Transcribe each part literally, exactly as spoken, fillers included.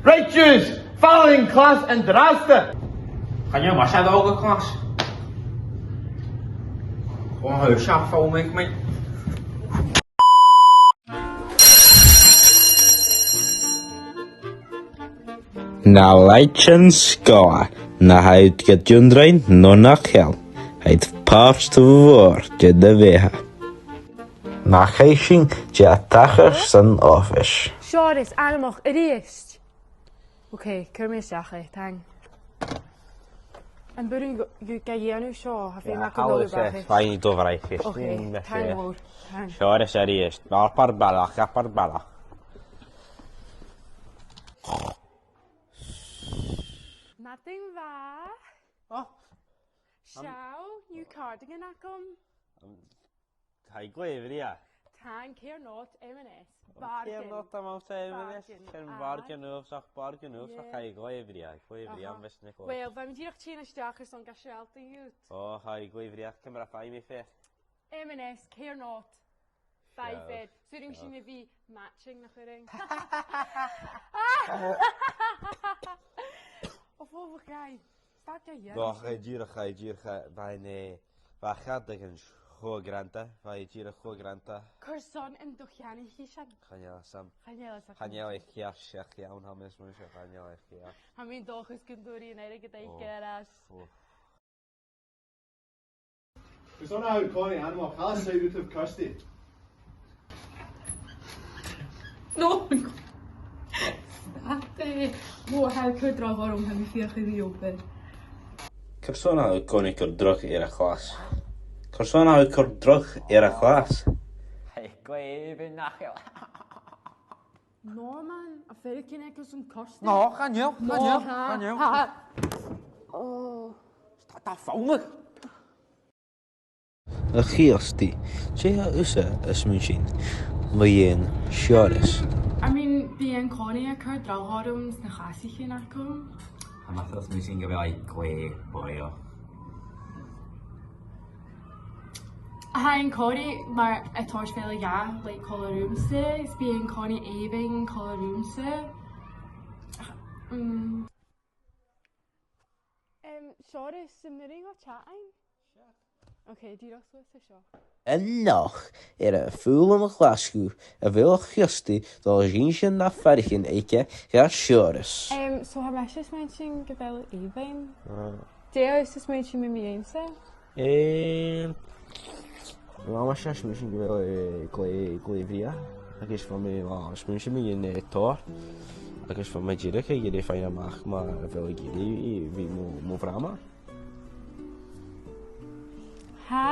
Right, dudes, fàilte chun clas an-dràsta. Chan eil mise a' dol gu clas. Ò, tha seo fo mhic mi. Na làithean sgoile, na tha iad gu dùndrainn no nach eil, tha iad pàirt mhòr de do bheatha. Nach eil sin dè tha a' tachairt san oifis? Seòras, a-mach a-rithist. Ok, cuiridh mi a-steach e, taing. Am b' urrainn dhut ga dhèanamh seo, tha feum agam a dhol a-steach. Fine, do bhreakfast. Ok, taing mhòr, taing. Seòras a-rithist. Abair balach, abair balach. Madainn mhath. Ò. Seo, new cardigan agam. Tha i glè bhrèagha. Taing, ceart, not M and S. Ceart, not, tha mi a' smaoineachadh M and S. Bargain. Ceart, bargain, aye. Uabhasach, bargain, uabhasach, yeah. Tha i glè bhrèagha, glè bhrèagha, aha. Am best na clothes. Well, bha mi dìreach a' tighinn a-steach airson ga sealltainn dhut. Ò, tha i glè bhrèagha, ciamar a tha feum air? M and S, ceart, not. Five head. Sure. Sure. Sure. Sin a bhith matching, nach urrainn? Ò, fo, fo, gai. Stad ga dhèanamh. No, chaidh dìreach, chaidh dìreach, bha e, bha e cho grànda, bha e dìreach cho grànda. Carson an do cheannaich thu sin? Chan eil fhios agam. Chan eil fhios agam. Chan eil e ceart seach ann, tha mi a' smaoineachadh, chan eil e ceart. Tha mi an dòchas gun d' fhuair thu an airgead aige air ais. Ò, ò. Carson a tha thu a' còmhnaidh anmoch, chan eil fhios agad, Kirsty. No. Stad e. Mò, tha thu a' cur dragh orm, tha mi a' feuchainn ri obair. Carson a tha thu a' còmhnaidh a' cur dragh air a' chlas? Carson a tha thu a' cur dragh air a' chlas? Hey, glè bhrèagha nach eil. No, man, a bheil fhios agad cò an Kirsty? No, chan eil, chan eil, chan eil. No, tha, tha. Ò. Stad a' fònadh. A Chirsty, dè tha thusa a' smaoineachadh mu dheidhinn Seòras? I mean, bidh e an-còmhnaidh a' cur dragh orm sna clasaichean agam. Tha mi a' smaoineachadh gu bheil e glè bhrèagha. Tha e an-còmhnaidh mar a' toirt fèill dha, like, còmhla riumsa, is bidh e an-còmhnaidh èibhinn còmhla riumsa. Mm. Em, Seòras, an urrainn dhomh chat fhaighinn? Seadh. Ok, dìreach suas an seo. A-nochd, air a' fhoghlam a chleachd thu, a bheil Kirsty a' dol a dh'innse na faireachdainnean aice do Sheòras? Em, so tha mise a' smaoineachadh gu bheil e èibhinn. Ah. Dè tha thusa a' smaoineachadh mu mo dheidhinn-sa? Em, bha mise a' smaoineachadh gu bheil e glè, glè bhrèagha, agus bha mi, bha, a' smaoineachadh mu dheidhinn, eh, Tòrr, agus bha mi dìreach ag iarraidh faighinn a-mach mar a bheil e ag iarraidh a bhith mo, mo bhràmair. Tha?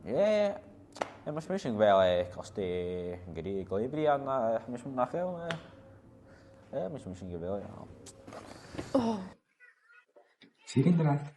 Yeah, yeah. Eh, tha mi a' smaoineachadh gu bheil e, eh, Kirsty, glè, glè bhrèagha, eh, tha mi a' smaoineachadh nach eil, eh. Eh, tha mi a' smaoineachadh gu bheil e, yeah. Oh. Sìrean dràsta.